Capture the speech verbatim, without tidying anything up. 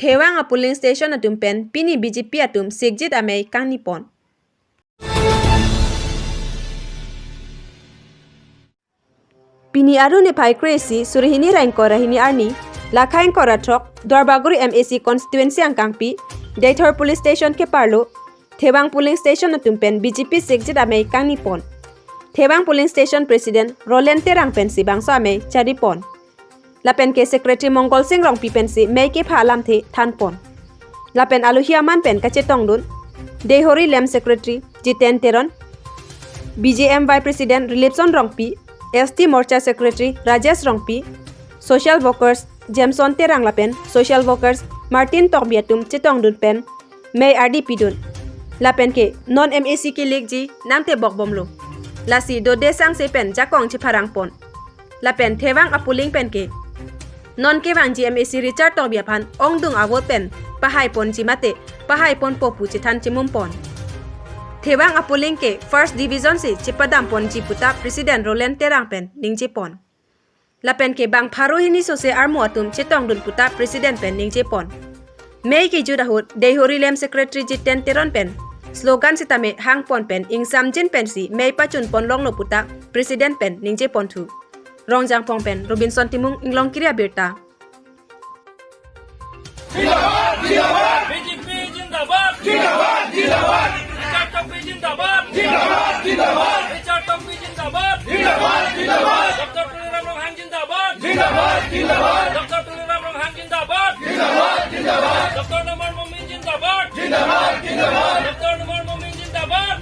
Thevang a polling station atum pen pini B J P atum sikjit amei kangni pon. Pini Aru niphai kre-isi, suri hini ra ingkoi ra hini arni, lakha ingkoi ra throk, Duarbagori M A C constituency angkangpi, Deithor police station keparlo, Thevang polling station atum pen B J P sikjit amei kangni pon. Thevang polling station president Roland Terang pensi bangso amei chari pon. Lapen ke secretary Mongol Sing Rongpi pensi mei kepha alamthe than pon. Lapen alohi aman pen kachetongdun, Deihori Lem secretary Jiten Teron, B J M Y president Rilipson Rongpi, S T Morcha secretary Rajesh Rongpi, social workers Jameson Terang lapen social workers Martin Tokbi atum chetongdun pen mei ardi pidun. Lapen ke non M A C kelikji nangtebok bomlo. Lasi dode sangse pen jakong chepharang pon. Lapen Thevang a polling pen ke non kevangji M A C Richard Tokbi aphan ongdung a vote pen pahai ponji mate pahai ponpo pu chethan chimum pon. Thevang a polling ke first division si chepadam ponji puta president Roland Terang pen ningje pon. Lapen ke bang pharo hini sose armu atum chetongdun puta president pen ningje pon. Mei kejut ahut Deihori Lem secretary Jiten Teron pen slogan sitame hang pon pen ingsamjin pensi mei pachun pon longlo puta president pen ningje ponthu. Rongjangphong pen Robinson Timung, Inglongkiri abirta. B J P zindabad. Richard Tokbi zindabad. Richard Tokbi zindabad. Doctor Tuliram Ronghang zindabad. Doctor Tuliram Ronghang zindabad. Doctor Numal Momin zindabad. Doctor Numal Momin zindabad.